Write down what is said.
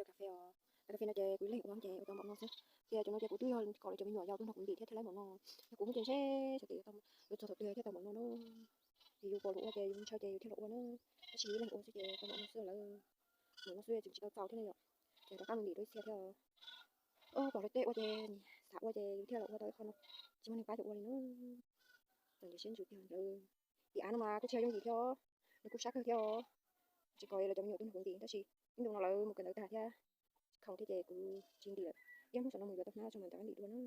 Cà phê os, cà phê no ces kuv leeg ua ces ua tau npaum no xwb. Ces cov no ces kuv twb yog kom lawv cov me nyuam yaus tuaj nrog kuv ntim thiab thiaj laib npaum no. Yog kuv muaj ces ntshe xyov tias yuav txog thaum twg thiaj tau npaum no na. Ces yus pom luag ua ces yus ntshaw ces yus thiaj los ua na. Tab sis yus leeg ua xwb ces tau npaum no xwb lawm. Npaum no xwb tseem tsis tau txaus thiab ne yom. Ces rov qab mus ntim dua ib txhia thiab. Os, pom lawv tej ua ces xav ua ces yus thiaj los ua tau ib qho no. Tsis muaj neeg pab cov ua li na. Txom nyem siab ntsws tiag lawm. Ntim av no mas kuj tsis yog yooj yim thiab os, nws kuj sab kawg thiab os. Tsis kom lawv cov me nyuam tuaj nrog kuv ntim tab sis ib ntu no lawv mus kawm ntawv tag thiab, tsis khoom thiab ces kuv tsis ntim lawm. Ib hnub saum no mus yuav tau hnab tso mam rov qab ntim dua na.